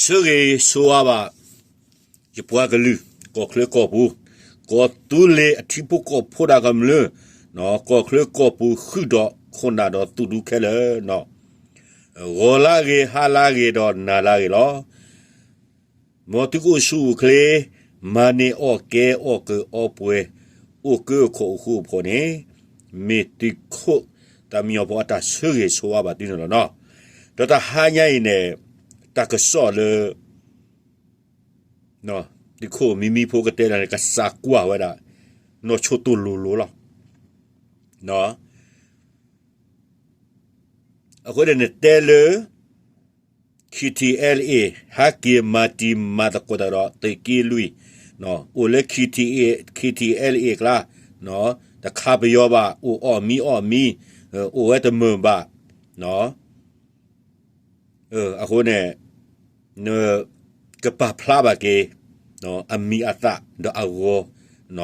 ဆၢဂ့ၤဆိဝါဘၣ် ယပှၤကလုာ် ကီၢ်ချၢကီၢ်ပူၤ, ကီၢ်သူလ့ၤအထံဖိကီၢ်ဖိတၢ်ကမျၢၢ်, ကီၢ်ချၢကီၢ်ပူၤဃုာ်ဒီးခိၣ်နၢ်ဒီးသူၣ်ဒူခဲလၢာ်, ဂီၤလၢဂ့ၤ ဟါလၢဂ့ၤဒီးနၤလၢဂ့ၤလီၤ. မ်သုကအိၣ်ဆူၣ်အိၣ်ချ့, မၤန့ၢ်အီၣ်ကဲအီၣ်ကၢအီပှဲၤ, အိၣ်ကၢခိၣ်အိၣ်ဃူအိၣ်ဖိးန့ၣ်, မ့ၢ်သုးခိၣ်သးမံအီဖိအတၢ်ဆၢဂ့ၤဆိဝါဘၣ်သုန့ၣ်လီၤနီၤ. ဒီးတဟါညါအံၤန့ၣ်, တၢ်ကစီၣ်လၢ သုးခိၣ်မံမံဖိကတဲလၢန့ၣ် ကစးကွၢ်ဝဲဒၣ် နီၢ်ဆိတိၢ်လိၤလိၤလီၤ. အဃိန့ၣ်နတဲလၢ ခံထံၣ်အဲလ်အ့ၣ် ဟဲက့ၤမၤတံၤမၤသကိးတၢ်ဒီးသုးက့လွံၢ်, အိၣ်လၢ ခံထံၣ်အဲလ်အ့ၣ် အကျါ, တခါပယီၤဘၣ်, အိၣ်အီၣ်မံအီၣ်မံ, အိၣ်ဝဲတမုာ်ဘၣ်, အဃိန့ၣ် ကပာ်ဖျါဘၣ်က့ၤ အမံၤအသၣ်ဒီးအဂီၤ,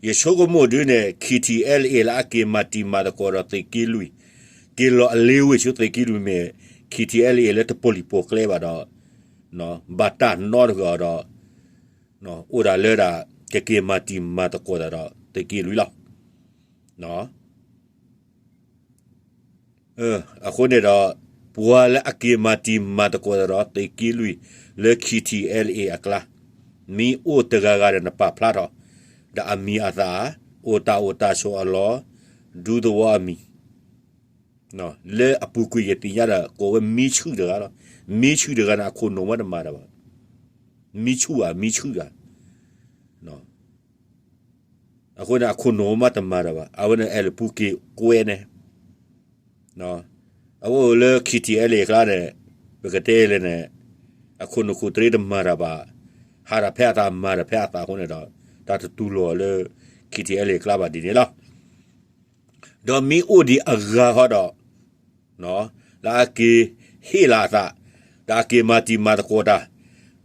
ယဆိကမိၣ်ဒုန့ၣ် ခံထံၣ်အဲလ်အ့ၣ် လၢအက့ၤမၤတံၤမၤသကိးဒီးသုးက့လွံၢ်, က့ၤလီၤအလ့ဝ့ၢ်ဆူသုးက့လွံၢ်မ့ၢ် ခံထံၣ်အဲလ်အ့ၣ် လၢတပီၢ်လံၢ်ပီၢ်ကျဲဘၣ်ဒီး ဘၣ်တၢ်နီတဂၤဒီး အိၣ်ဒၣ်လၢဒၣ် ကက့ၤမၤတံၤမၤသကိးတၢ်ဒီးသုးက့လွံၢ်လီၤ. အဃိန့ၣ်ဒီး ပှၤလၢအက့ၤမၤတံၤမၤသကိးတၢ်ဒီးသုးက့လွံၢ် လၢ ခံထံၣ်အဲလ်အ့ၣ် အကျါ, မ့ၢ်အိၣ်တဂၤဂၤဒီးနပာ်ဖျါထီၣ်, ဒီးအမံၤအသၣ်, အိၣ်တၢ်အိၣ်တၢ်ဆိးအလီၢ်, ဒူသဝီအမံၤ လၢအပူၤကွံာ်ယသ့ၣ်ညါဒီး ကိးဝဲမံဆူၣ်တဂၤလီၤ. မံဆူၣ်တဂၤန့ၣ် အခိၣ်နူာ်မ့ၢ်တမၤတၢ်ဘၣ်. မံဆူၣ်ဧါ မံဆူၣ်ဧါ. အဃိန့ၣ် အခိၣ်နူာ်မ့ၢ်တမၤတၢ်ဘၣ်. အဝဲန့ၣ်အဲၣ်လၢပူၤက့ၤကွဲန့ၣ် အဝဲအိၣ်လၢ ခံထံၣ်အဲလ်အ့ၣ် အကျါန့ၣ် ပကတဲလဲၣ်န့ၣ် အခိၣ်နူာ်ခိၣ်သရ့တမၤတၢ်ဘၣ်. ဟးတၢ်ဖဲအသးမၤတၢ်ဖဲအသးအဃိန့ၣ်ဒီး တၢ်တတူၢ်လိာ်လၢ ခံထံၣ်အဲလ်အ့ၣ် အကျါဘၣ်ဒ်န့ၣ်လီၤ. ဒီးမ့ၢ်အိၣ်ဒံးအဂၤဃီဒီး လၢအက့ၤဟ့ၣ်လီၤအသး, ဒီးအက့ၤမၤတံၤမၤသကိးတၢ်,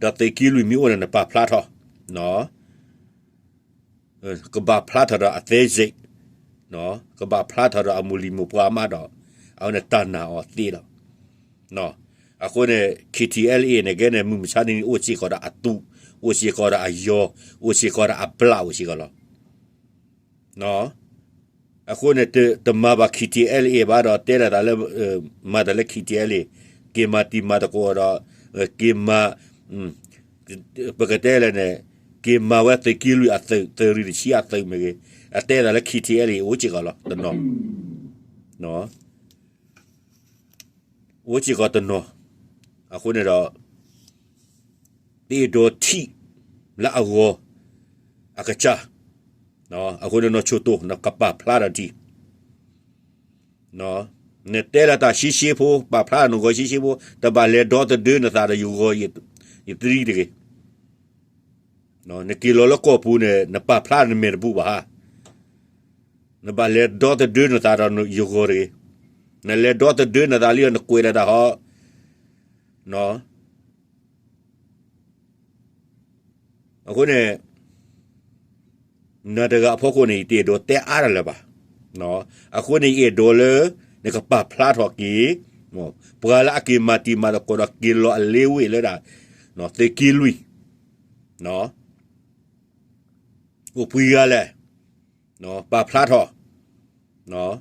ဒီးသုးက့လွံၢ်မ့ၢ်အိၣ်န့ၣ် နပာ်ဖျါထီၣ်, ကဘၣ်ဖျါထီၣ်ဒီးအသဲစ့း, ကဘၣ်ဖျါထီၣ်ဒီးအမိၢ်လံၤမိၢ်ပှၢ်မးဒီး အဝဲန့ၣ်တၢ်နာ်အီၤသ့လီၤ. အဃိန့ၣ် ခံထံၣ်အဲလ်အ့ၣ် န့ၣ်ကဲန့ၣ် မုၢ်မဆါတနံၤ အိၣ်စ့ၢ်ကီးဒီးအသူး, အိၣ်စ့ၢ်ကီးဒီးအယီၤ, အိၣ်စ့ၢ်ကီးဒီးအဘျးအိၣ်စ့ၢ်ကီးလီၤ. အဃိန့ၣ် တမၤဘၣ် ခံထံၣ်အဲလ်အ့ၣ် ဘၣ်ဒီး တဲဒၣ်သးလၢ မၤတၢ်လၢ ခံထံၣ်အဲလ်အ့ၣ်, က့ၤမၤတံၤမၤသကိးဒီး က့ၤမၤ ပကတဲလဲၣ်န့ၣ် က့ၤမၤဝဲသုးက့လွံၢ်အသုး သုးရ့ၣ်တဆံအသုးမ့ၢ်ဂ့ၤ, အတဲဒၣ်လၢ ခံထံၣ်အဲလ်အ့ၣ် အိၣ်စ့ၢ်ကီးလီၤ တနီၤ အိၣ်စ့ၢ်ကီးတနီၤ. အဃိန့ၣ်ဒီး ပအဲၣ်ဒိးထံၣ်လၢအဂီၢ် အကစၢ်, အဃိန့ၣ် နီၢ်ဆိတိၢ် နကပာ်ဖျါထီၣ်တံၢ်, နတဲလၢတၢ်ရှဲရှဲဖိ ပာ်ဖျါနဂီၢ်ရှဲရှဲဖိ, တဘၣ်လဲၤဒီသဒၢနသးဒီးယဂီၢ် ယသရံတဂ့ၤ. နက့ၤလီၤလၢကီၢ်ပူၤန့ၣ် နပာ်ဖျါနမဲာ်တဘူၣ်ဘၣ်ဧါ. နဘၣ်လဲၤဒီသဒၢနသးဒီးယဂီၢ်တဂ့ၤ. နလဲၤဒီသဒၢနသးလံဒီး နကွဲးလီၤတၢ်ဟီ အဃိန့ၣ် နၤတဂၤအဖီခိၣ်န့ၣ် ယတအဲၣ်ဒိးတဲအါတၢ်လၢၤဘၣ်. အဃိန့ၣ် ယအဲၣ်ဒိးလၢ နကပာ်ဖျါထီၣ်က့ၤ ပှၤလၢအက့ၤမၤတံၤမၤသကိးဒီး က့ၤလီၤအလ့ဝ့ၢ်လၢဒၣ် သုးက့လွံၢ် အိၣ်ပှဲၤဂၤလဲၣ်, ပာ်ဖျါထီၣ်.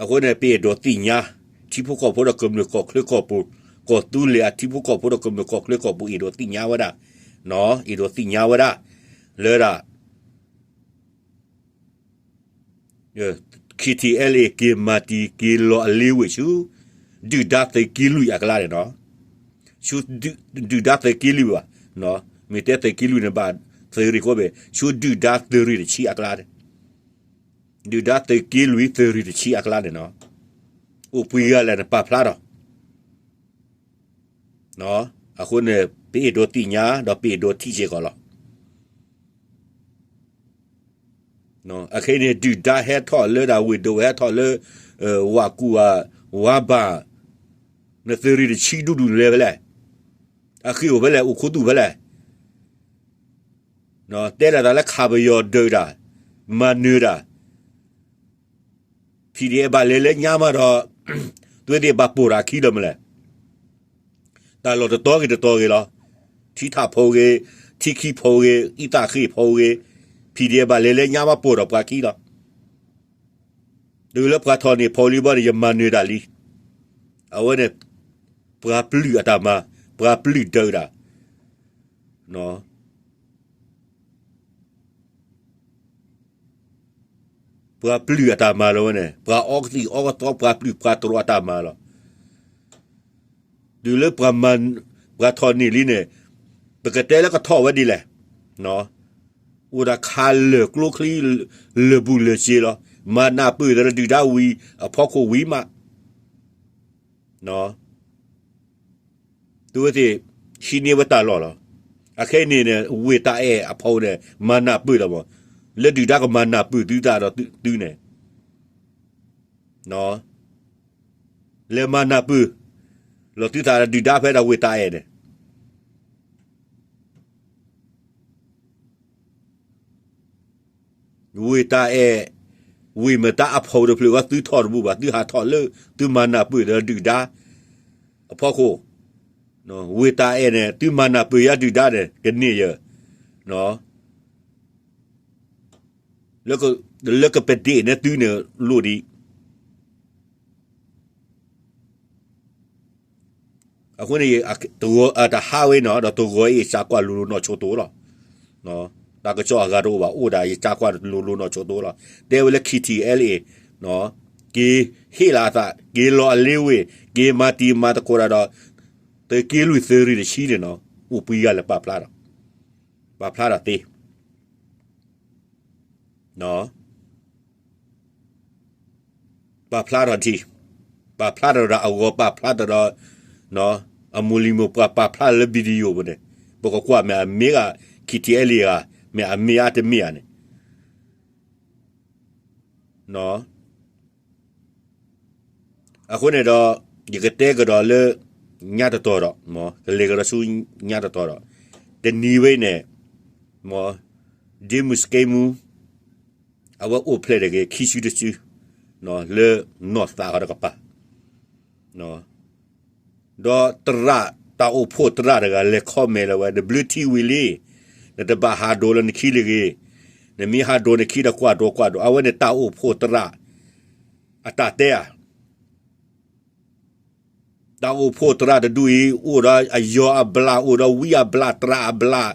အဃိန့ၣ် ပအဲၣ်ဒိးသ့ၣ်ညါ ထံဖိကီၢ်ဖိဒီးကမျၢၢ်ကီၢ်ချၢကီၢ်ပူၤ, ကီၢ်သူလ့ၤအထံဖိကီၢ်ဖိဒီးကမျၢၢ်ကီၢ်ချၢကီၢ်ပူၤ အဲၣ်ဒိးသ့ၣ်ညါဝဲဒၣ်, အဲၣ်ဒိးသ့ၣ်ညါဝဲဒၣ် လၢဒၣ် ခံထံၣ်အဲလ်အ့ၣ် က့ၤမၤတံၤ က့ၤလီၤအလ့ဝ့ၢ်ဆူ ဒုၣ်ဒါသုးက့လွံၢ်အကျါန့ၣ်လီၤ. ဆူ ဒုၣ်ဒါသုးက့လွံၢ်ဘၣ်, မ့ၢ်တဲသုးက့လွံၢ်န့ၣ်ဘၣ် သုးရ့ၣ်ကိးဘ့ၣ် ဆူဒုၣ်ဒါသုးရ့ၣ်တဆံအကျါန့ၣ်, ဒုၣ်ဒါသုးက့လွံၢ်သုးရ့ၣ်တဆံအကျါန့ၣ်နီၤ, အိၣ်ပှဲၤဂၤလဲၣ်န့ၣ်ပာ်ဖျါထီၣ်, အဃိန့ၣ် ပအဲၣ်ဒိးသ့ၣ်ညါ ဒီးပအဲၣ်ဒိးထံၣ်စ့ၢ်ကီးလီၤ. အခဲအံၤန့ၣ် ဒုၣ်ဒါဟဲထီၣ်လၢဒၣ်ဝ့ၢ်ဒိၣ် ဟဲထီၣ်လၢ ဝၣ်ကူၣ် ဝါဘၣ်, နသုးရ့ၣ်တဆံဒူၣ်ဒူၣ်လဲၤဖဲလဲၣ်, အဃ့ၢ်အိၣ်ဖဲလဲၣ် အိၣ်ခူသူၣ်ဖဲလဲၣ်, တဲဒၣ်တၢ်လၢခးပယီၤဒုးတၢ်, မၤနၢၤတၢ် PDF ဘၣ်လဲၤလၢညါမးဒီး သုဝဲသ့ၣ်ဘၣ်ပိာ်တၢ်ခံလၢမနုၤလဲၣ်, တၢ်လီၢ်တတီၤဂ့ၤတတီၤဂ့ၤလီၤ, ထံထၣ်ဖိဂ့ၤ, ထံခံဖိဂ့ၤ, အံသၣ်ဃ့ၢ်ဖိဂ့ၤ, PDF ဘၣ်လဲၤလၢညါမးပိာ်ဒီးပှၤခံလီၤ. တုၤလၢပှၤထီၣ်န့ၢ်ဖိလံဘီန့ၣ် ယမၤနၢၤတၢ်လံ. အဝဲန့ၣ် ပှၤပျုၢ်အတၢ်မၤ, ပှၤပျုၢ်ဒုးတၢ် ပှၤပျုၢ်အတၢ်မၤလီၤဝဲန့ၣ်, ပှၤအီကသံၣ်အီကသီ ပှၤပျုၢ်ပှၤတြီအတၢ်မၤလီၤ. တုၤလၢပှၤမၤ, ပှၤထီၣ်န့ၢ်လံန့ၣ်, ပကတဲလၢကထီၣ်ဝဲဒ်လဲၣ်, အိၣ်ဒၣ်ခးလၢာ်ကျိချံ လၢာ်ဘူၣ်လၢာ်စ့လီၤ. မၤနၢ်ပၢၢ်သရၣ်ဒုၣ်ဒါဝံၤအဖီခိၣ်ဝံၤမး သုဝဲသ့ၣ် ဟံးန့ၢ်ဝဲတၢ်လီၢ်လီၤ. အခဲအံၤန့ၣ်န့ၣ် ဝ့ၢ်တၢ်အဲၣ်အဖီန့ၣ် မၤနၢ်ပၢၢ်လီၤမး, လၢဒုၣ်ဒါကမၤနၢ်ပၢၢ်သုတၢ်ဒီးသုန့ၣ်, လဲၤမၤနၢ်ပၢၢ်လီၤသုသးဒီးဒုၣ်ဒါဖဲဒၣ်ဝ့ၢ်တၢ်အဲၣ်န့ၣ် ဝ့ၢ်တၢ်အဲၣ်, ဝ့ၢ်မတၤအဖီတဖျၢၣ်ဂီၢ် သုထီၣ်တဘူၣ်ဘၣ်, သုဟးထီၣ်လၢသုမၤနၢ်ပၢၢ်ဒီးဒုၣ်ဒါအဖီခိၣ်, ဝ့ၢ်တၢ်အဲၣ်န့ၣ် သုမၤနၢ်ပၢၢ်ယၤဒုၣ်ဒါန့ၣ် ကန့ၢ်ယၤ, လၢကပဒ့ၣ်န့ၢ်သုန့ၣ်လိၣ်ဒံး အဃိန့ၣ် တဟါဝဲနီၤ ဒီးတဂီၤအံၤ ယကွၢ်လိၤလိၤနီၢ်ဆိတိလီၤ. တၢ်ကစီၣ်အဂၤတအိၣ်ဘၣ် အိၣ်ဒၣ် ယကွၢ်လိၤလိၤနီၢ်ဆိတိလီၤ. တဲဝဲလၢ KTLA က့ၤဟ့ၣ်လီၤအသး က့ၤလီၤအလ့ဝ့ၢ် က့ၤမၤတံၤမၤသကိးတၢ်ဒီး သုးက့လွံၢ်သုးရ့ၣ်တဆံန့ၣ်နီၤ အိၣ်ပှဲၤဂၤလၢပာ်ဖျါထီၣ်, ပာ်ဖျါထီၣ်သ့ ပာ်ဖျါထီၣ်ထံ, ပာ်ဖျါထီၣ်ဒီးအဂီၤ ပာ်ဖျါထီၣ်ဒီး အမိၢ်လံၤမိၢ်ပှၢ် ပာ်ဖျါလၢ video ပူၤန့ၣ် ပကကွၢ်မ့ၢ်အမ့ၢ်ဂ့ၤ KTLA ဧါ မ့ၢ်အမ့ၢ်အါတမ့ၢ်ဧါန့ၣ် အဃိန့ၣ်ဒီး ယကတဲကဒီးလၢ ညါတတီၤဒီး ကလဲၤကဒီးဆူညါတတီၤဒီး တနံၤဝဲန့ၣ် ဒ့မုၣ်စကဲမူ အဝဲအိၣ်ဖျဲၣ်တဂ့ၤ ခံစုတစု လၢနီၢ်သးဃီတကပၤ ဒီးသရၣ် တၢ်အိၣ်ဖှိၣ်သရၣ်တဂၤလဲၤ comment လၢဝဲ နဘျုးထံဝံၤလံ, နတဘၣ်ဟးဒိးလၢနခံလၢၤဂ့ၤ, နမ့ၢ်ဟးဒိးနခံဒီးကွၢ်ဒိးကွၢ်ဒိး အဝဲန့ၣ်တၢ်အိၣ်ဖှိၣ်သရၣ် အတၢ်တဲဧါ တၢ်အိၣ်ဖှိၣ်သရၣ်တဒူၣ်အံၤ အိၣ်ဒီးအယီၤအဘျၣ် အိၣ်ဒီးဝံအဘျၣ် သရၣ်အဘျၣ်,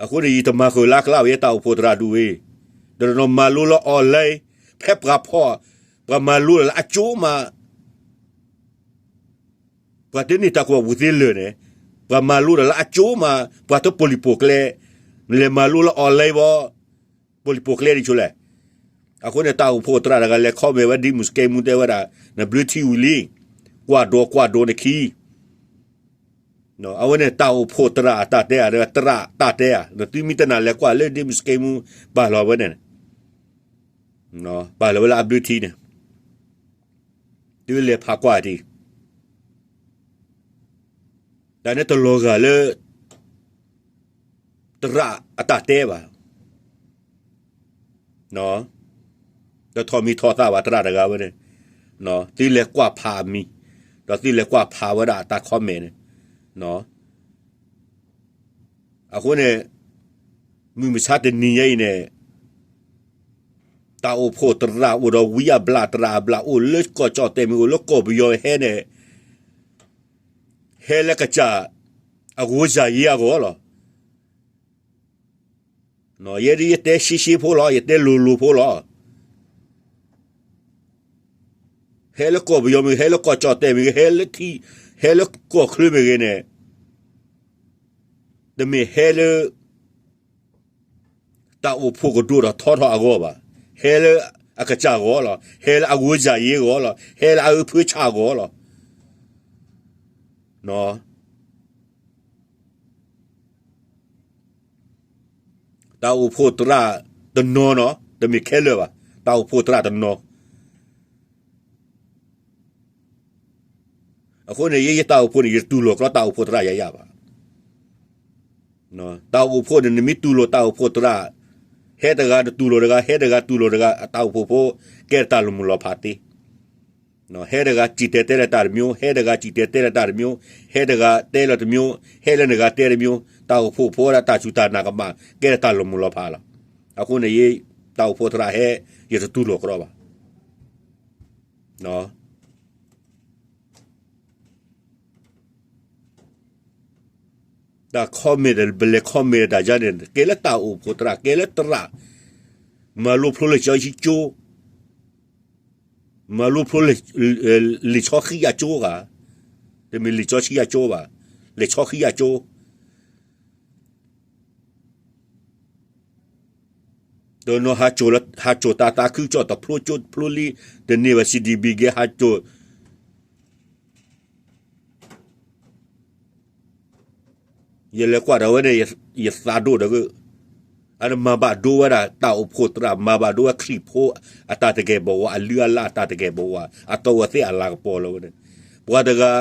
အဃိန့ၣ် ယတမၤဃုာ်လၢကျါဝဲ တၢ်အိၣ်ဖှိၣ်သရၣ်ဒူၣ်ဝဲ, ဒီးတနီၤမၤလိလၢ online ဖဲပှၤဖီၣ် ပှၤမၤလိလၢအကၠိမး ပှၤတန့ၢ်တၢ်ကူၣ်ဘၣ်ကူၣ်သ့လၢာ်န့ၣ်, ပှၤမၤလိဒီးလၢအကၠိမး ပှၤတပိာ်လံာ်ပိာ်ကျဲ, နလဲၤမၤလိလၢ online ဘၣ်, ပိာ်လံာ်ပိာ်ကျဲဒ်ဆိလဲၣ်. အဃိန့ၣ် တၢ်အိၣ်ဖှိၣ်သရၣ်တဂၤလဲၤ comment ဝဲ ဒ့မုၣ်စကဲမူ တဲဝဲဒၣ် နဘျုးထံဝံၤလံ, ကွၢ်ဒိးကွၢ်ဒိးနခံ အဝဲန့ၣ် တၢ်အိၣ်ဖှိၣ်သရၣ်အတၢ်တဲဧါ သရၣ်တၢ်တဲဧါ, နသုမ့ၢ်တနာ်လဲၤကွၢ်လၢ ဒ့မုၣ်စကဲမူ ပာ်လီၤဝဲန့ၣ်, ပာ်လီၤဝဲလၢအဘျုးထံန့ၣ်, သုလဲၤဖးကွၢ်ထံ တၢ်န့ၣ်တလီၤဂာ်လၢ သရၣ်အတၢ်တဲဘၣ်. တထီၣ်မံၤထီၣ်သၣ်ဘၣ်သရၣ်တဂၤဝဲန့ၣ်, သုလဲၤကွၢ်ဖးအမံၤ, ဒီးသုလဲၤကွၢ်ဖးဝဲဒၣ်အတၢ် comment န့ၣ်, အဃိန့ၣ် မုၢ်မဆါတနံၤညါအံၤန့ၣ် တၢ်အိၣ်ဖှိၣ်သရၣ်အိၣ်ဒီးဝံအဘျၣ်သရၣ်အဘျၣ် အိၣ်လၢကီၢ်ကၠီၣ်တဲာ်မ့ၢ်ဂ့ၤ အိၣ်လၢကီၢ်ပယီၤဟဲန့ၣ် ဟဲလၢကစၢ်အဂိၢ်စၢ်ယ့အဂီၢ်လီၤ. ယဲဒၣ်ယတဲရှဲရှဲဖိလီၤ ယတဲလိၤလိၤဖိလီၤ. ဟဲလၢကီၢ်ပယီၤမ့ၢ်ဂ့ၤ ဟဲလၢကီၢ်ကၠီၣ်တဲာ်မ့ၢ်ဂ့ၤ ဟဲလၢထံ ဟဲလၢကီၢ်ချၢမ့ၢ်ဂ့ၤန့ၣ် တမ့ၢ်ဟဲလၢ တၢ်အိၣ်ဖှိၣ်ကဒိၣ်ထီၣ်ထီထီၣ်အဂီၢ်ဘၣ်. ဟဲလၢအကစၢ်ဂီၢ်လီၤ. ဟဲလၢအဝဲစၢ်ယ့ဂီၢ်လီၤ. ဟဲလၢအအၢဖၢဆးဂီၢ်လီၤ. တၢ်အိၣ်ဖှိၣ်သရၣ်တနီၤနီၤ, တမ့ၢ်ခဲလၢာ်ဘၣ်, တၢ်အိၣ်ဖှိၣ်သရၣ်တနီၤ. အဃိန့ၣ် ယဲယတၢ်အိၣ်ဖှိၣ်န့ၣ် ယတတူၢ်လိာ်ကြီတၢ်အိၣ်ဖှိၣ်သရၣ်ယၤယၤဘၣ်. တၢ်အိၣ်ဖှိၣ်န့ၣ် နမ့ၢ်တူၢ်လိာ်တၢ်အိၣ်ဖှိၣ်သရၣ်, ဟဲတဂၤနတူၢ်လိာ်တဂၤ, ဟဲတဂၤတူၢ်လိာ်တဂၤ, အတၢ်အိၣ်ဖှိၣ်ဖိ ကဲတၢ်လီၤမုၢ်လီၤဖးသ့. ဟဲတဂၤစံၣ်တဲၤတဲလၢတၢ်တမျိုး, ဟဲတဂၤစံၣ်တဲၤတဲလၢတၢ်တမျိုး, ဟဲတဂၤတဲလၢတမျိုး, ဟဲလၢနဂၤတဲတမျိုး, တၢ်အိၣ်ဖှိၣ်ဖိဒၣ်တၢ်စူၢ်တၢ်နာ်ကမၣ် ကဲတၢ်လီၤမုၢ်လီၤဖးလီၤ. အဃိန့ၣ် ယတၢ်အိၣ်ဖှိၣ်သရၣ်ဟဲ ယတတူၢ်လိာ်ကြီဘၣ်. တၢ် comment ပလဲၤ comment တၢ်ယါန့ၣ် ကဲလၢတၢ်အိၣ်ဖှိၣ်သရၣ်, ကဲလၢသရၣ်, မၤလိဖျိလံာ်စီဆှံကၠိ, မၤလိဖျိ လံာ်စီဆှံအကၠိဂၤ, တမ့ၢ်လံာ်စီဆှံအကၠိဘၣ်, လံာ်စီဆှံအကၠိ တနီၤဟးစိာ်လၢ ဟးစိာ်တၢ်သးခုကစီၣ်တဖျိကၠိတဖျိလံ, တန့ၢ်ဘၣ် စံးဒံးဘံၣ်က့ၤ ဟးစိာ် ယလဲၤကွၢ်ဒီးဝဲန့ၣ် ယသးဒိၣ်ဒီး, အမၤဘၣ်ဒိဝဲဒၣ်တၢ်အိၣ်ဖှိၣ်သရၣ်, မၤဘၣ်ဒိဝဲခရံာ်ဖိအတၢ်တဂဲၤဘဝါ, အလုၢ်အလၢ်အတၢ်တဂဲၤဘဝါ, အတီဝဲသ့ၣ်အလၤကပီၤလီၤဝဲန့ၣ်. ပှၤတဂၤ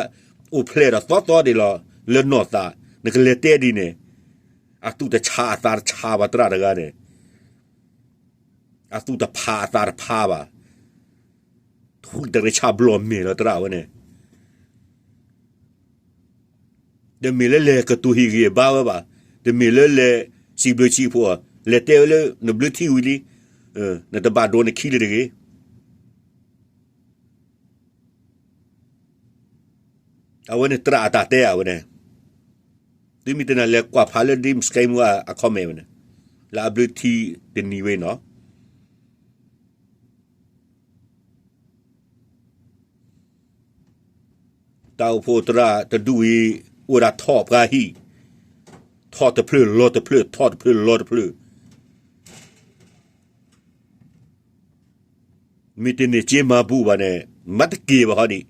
အိၣ်ဖျဲၣ်ဒီးသီသီဒံးလီၤ လၢနီၢ်သး, နကလဲၤတဲဒ်န့ၣ်, အသူၣ်တဆးအသးတဆးဘၣ်သရၣ်တဂၤန့ၣ် အသူၣ်တဖးအသးတဖးဘၣ်. ထွံၣ်တရ့ဆၣ်ဘျီၣ်မဲာ်လီၤသရၣ်ဝဲန့ၣ်. တမ့ၢ်လၢလဲၤကတိၤဟံၣ်ဂံၢ်ဘါဝဲဘၣ်, တမ့ၢ်လၢလဲၤစံးဘျုးစံးဖှိၣ်, လဲၤတဲဝဲလၢနဘျုးထံၣ်ဝံၤလံ, နတဘၣ်ဒိနခံလၢၤတဂ့ၤ. အဝဲန့ၣ်သရၣ်အတၢ်တဲအဝဲန့ၣ်, သုမ့ၢ်တနာ်လဲၤကွၢ်ဖးလၢ Dimsky မူအ comment ဝဲန့ၣ်, လၢအဘျုးထံတနံၤဝဲနီၤ. တၢ်အိၣ်ဖှိၣ်သရၣ်တဒူၣ်အံၤ အိၣ်ဒၣ်ထီၣ်ပှၤဟံၣ်, ထီၣ်တဖျၢၣ်လီၤတဖျၢၣ်, ထီၣ်တဖျၢၣ်လီၤတဖျၢၣ်. မ့ၢ်တန့ၢ်စ့မၤဘူၣ်ဘၣ်န့ၣ် မၤတက့ၢ်ဘၣ်ဟီဒံး,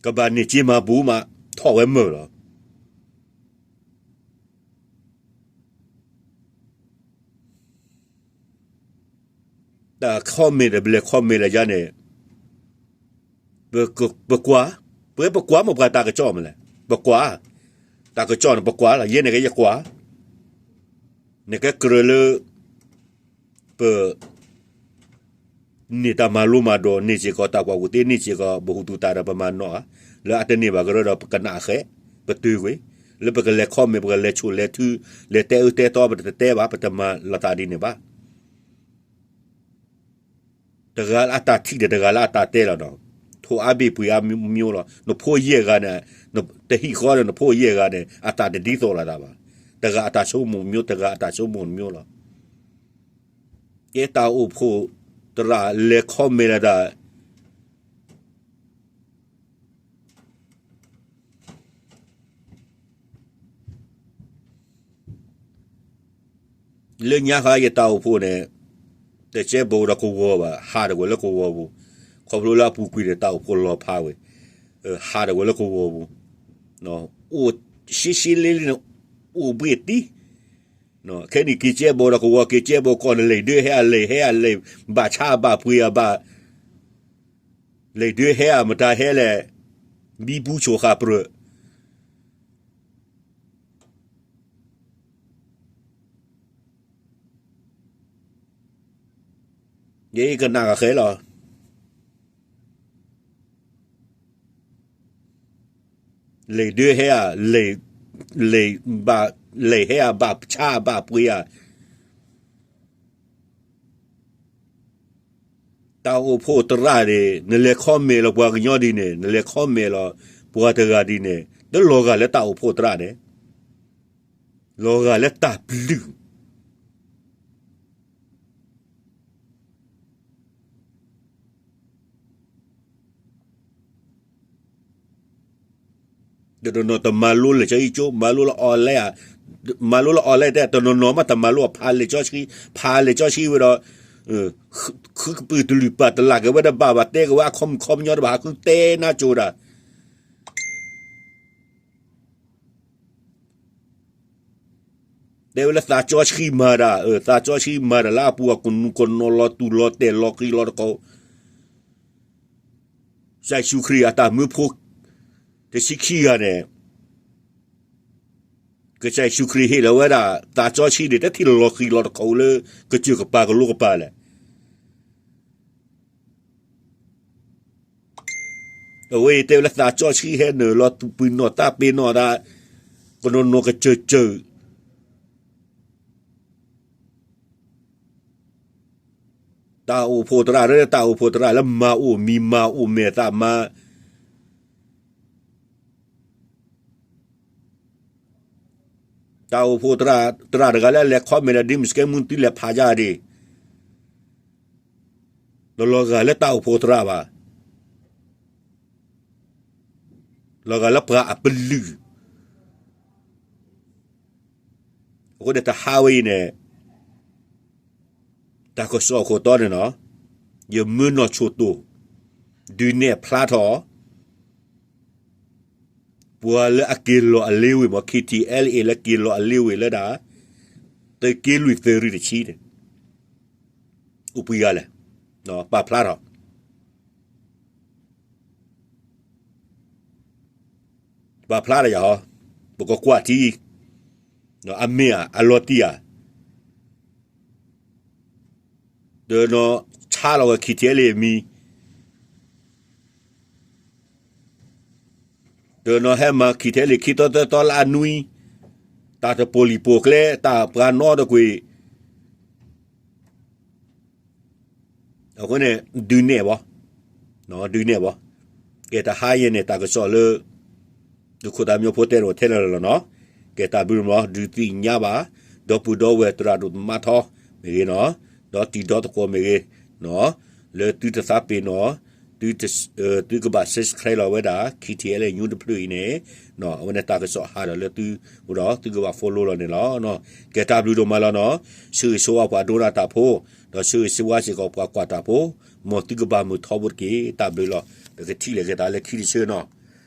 ကဘၣ်န့ၢ်စ့မၤဘူၣ်မး ထီၣ်ဝဲမုာ်လီၤ. တၢ် comment တဘျဲၣ် comment လၢယၤန့ၣ်, ပကွၢ်, ပပကွၢ်မ့ၢ်ပှၤတၢ်ကစီၣ်မးလဲၣ်, ပကွၢ်, တၢ်ကစီၣ်န့ၣ် ပကွၢ်လီၤ, ယဲန့ၣ်က့ယကွၢ်, နကကြၢးလၢ ပ န့ၢ်တၢ်မၤလိမၤဒိး, န့ၢ်စ့ၢ်ကီးတၢ်ကွၢ်ဝူၤသ့, န့ၢ်စ့ၢ်ကီးပဟူးသူၣ်သးဒီးပမၤနီၣ်ဧါ, လၢအတန့ၢ်ဘၣ်ကရၢဒီးပကနၣ်အဃဲ, ပတုၤကွံာ်, လၢပကလဲၤ comment, ပကလဲၤဆိၣ်လဲၤထု, လဲၤတဲအၢတဲသီ ပတတဲဘၣ်, ပတမၤလိာ်သးဒ်န့ၣ်ဘၣ်. တဂၤလၢအတၢ်ထံၣ်ဒီးတဂၤလၢအတၢ်တဲလီၤနီၤ, ထိၣ်အါဘ့ၣ်ပှ့ၤအါမံၤလီၤ. နဖိယဲၢ်ဂၤန့ၣ်, တဟံၣ်ဃီဒီးနဖိယဲၢ်ဂၤန့ၣ် အတၢ်တဒ်သိးလိာ်သးဘၣ်. တဂၤအတၢ်ဆိကမိၣ်မံၤ, တဂၤအတၢ်ဆိကမိၣ်မံၤလီၤ. ကဲတၢ်အိၣ်ဖှိၣ်သရၣ်လဲၤ comment လၢတၢ် လၢညါဃါယတၢ်အိၣ်ဖှိၣ်န့ၣ်, တကဲဘိဒီးကဝီၤဘၣ်, ဟးဒၣ်ဝဲလၢကဝီၤပူၤ, ခီဖျိလၢအပူၤကွံာ်န့ၣ် တၢ်အိၣ်ဖှိၣ်လီၤဖးဝဲ, ဟးဒၣ်ဝဲလၢကဝီၤပူၤ, အိၣ်ရှဲရှဲလ့လ့န့ၣ်, အိၣ်ဘှ့ၣ်တံၢ်, ခဲနံၣ်က့ၤကဲဘိဒီးကဝီၤ, က့ၤကဲဘိကီၢ်န့ၣ် လဲၤဒၢဟဲအလဲၤ, ဟဲအလဲၤ, ဘၣ်ဆါဘၣ်ပှ့ၤအဘၣ် လဲၤဒၢဟဲအမတၤဟဲလဲၣ်, ဘံဘူဆိၣ်ဃာ်ပြၢၢ် ယကနၣ်ကဃဲလီၤ. လဲၤဒၢဟဲအ, လဲၤ, လဲၤဘၣ်, လဲၤဟဲအဘၣ်ဆါအဘၣ်ပှ့ၤအ တၢ်အိၣ်ဖှိၣ်သရၣ်န့ၣ် နလဲၤ comment လီၤပှၤကညီဒ်န့ၣ်, နလဲၤ comment လီၤပှၤတဂၤဒ်န့ၣ်, တလီၤဂာ်လၢတၢ်အိၣ်ဖှိၣ်သရၣ်န့ၣ်, လီၤဂာ်လၢတၢ်ပျုၢ်. တနီၤနီၤတမၤလိလံာ်စီဆှံကၠိ, မၤလိလၢ online ဧါ, မၤလိလၢ online တဲ တနီၤနီၤမ့ၢ်တမၤလိ ဖးလံာ်စီဆှံ, ဖးလံာ်စီဆှံဝံၤဒီး ဃုကပုာ်တလုာ်ပာ်တလးက့ၤဝဲတဘၣ်ဘၣ်, တဲက့ၤဝဲအခီပညီတဘၣ်, ဟးဃုတဲနါကၠိဒၣ် တဲဝဲလၢသးစီဆှံမၤတၢ်, သးစီဆှံမၤတၢ်လၢအပူၤအကနူးကနီၤ လီၤတူာ်လီၤတဲာ် လီၤဃံၤလီၤတကီၢ်, ကစၢ်ယ့ၣ်ၡူးခရံာ်အတၢ်မၢဖိတဆံခံဂၤန့ၣ်, ကစၢ်ယ့ၣ်ၡူးခရံာ်ဟ့ၣ်လီၤဝဲဒၣ် သးစီဆှံန့ၣ် တထံၣ်လီၤဃံၤလီၤတကီၢ်လၢ ကစၢၢ်ကပၤကလိကပၤလဲၣ်. အဝဲအံၤတဲဝဲလၢသးစီဆှံဟဲနုာ်လီၤ သူၣ်ပှံၤနီၣ်တၢ်ပ့ၤနီၣ်တၢ်, ကနီၤနီၤကစၢၢ်ကၢၢ်, တၢ်အိၣ်ဖှိၣ်သရၣ် တၢ်အိၣ်ဖှိၣ်သရၣ်လၢမၤအိၣ်မံၤမၤအိၣ်မဲာ်သၣ်မၤ တၢ်အိၣ်ဖှိၣ်သရၣ်, သရၣ်တဂၤလၢအလဲၤ comment ဒီး ဒ်မ့ၢ်စကဲမူ သုလဲၤဖးယါဒံး, ဒီးလီၤဂာ်လၢတၢ်အိၣ်ဖှိၣ်သရၣ်ဘၣ်, လီၤဂာ်လၢပှၤအပလုၢ်, အဃိန့ၣ်တဟါဝဲအံၤန့ၣ် တၢ်ကစီၣ်အခိၣ်တီန့ၣ်နီၤ, ယမၢနီၢ်ဆိၣ်တိၣ် ဒုးနဲၣ်ဖျါထီၣ် ပှၤလၢအက့ၤလီၤအလ့ဝ့ၢ်မး KTLA လၢက့ၤလီၤအလ့ဝ့ၢ်လၢဒၣ် သုးက့လွံၢ်သုးရ့ၣ်တဆံန့ၣ် အိၣ်ပှဲၤဂၤလဲၣ်, ပာ်ဖျါထီၣ် ပာ်ဖျါထီၣ်ယၤဟီ, ပကကွၢ်ထံ, အမ့ၢ်ဧါ အလီၤတံၢ်ဧါ, တနီၤဆါလီၤဝဲ KTLA အမံၤ, တနီၤဟဲမၤ KTLA ခံသီသၢသီလၢအနွံ, တၢ်တပိာ်လံာ်ပိာ်ကျဲ တၢ်ပှၤနီတကွံာ် အဃိန့ၣ် ဒုးနဲၣ်ဘၣ်, ဒုးနဲၣ်ဘၣ်, ကဲတဟါယဲန့ၣ် တၢ်ကစီၣ်လၢ သုးခိၣ်သးမံဖိတဲန့ၣ်ထဲလၢာ်လီၤနီၤ, ကဲတၢ်ဘျုးမး ဒုးသ့ၣ်ညါဘၣ်, ဒီပုၢ်ဒီဝဲၢ်သရၣ်ဒိၣ်သမါထီမ့ၢ်ဂ့ၤနီၤ, ဒီးတံၤဒီသကိးမ့ၢ်ဂ့ၤ, လၢသုတသးပ့ၤနီၣ်, သုကဘၣ် subscribe လီၤဝဲဒၣ် KTLA News တဖျၢၣ်အံၤန့ၣ်, အဝဲန့ၣ်တၢ်ကစီၣ်ဟးဒီးလၢသုအိၣ်ဒီး သုကဘၣ် follow လီၤန့ၣ်လီၤ. ကဲတၢ်ဘျုးဒိၣ်မးလီၤနီၤ, ဆၢဂ့ၤဆၢဝါပှၤဒိကနၣ်တၢ်ဖိ, ဒီးဆၢဂ့ၤဆၢဝါစ့ၢ်ကီးပှၤကွၢ်တၢ်ဖိ, မ်သုကဘၣ်မုာ်ထီဘိတက့ၢ်, တၢ်ဘျုးလီၤ. ပကထံၣ်လိာ်က့ၤသးလၢခံတဆၢနီၤ.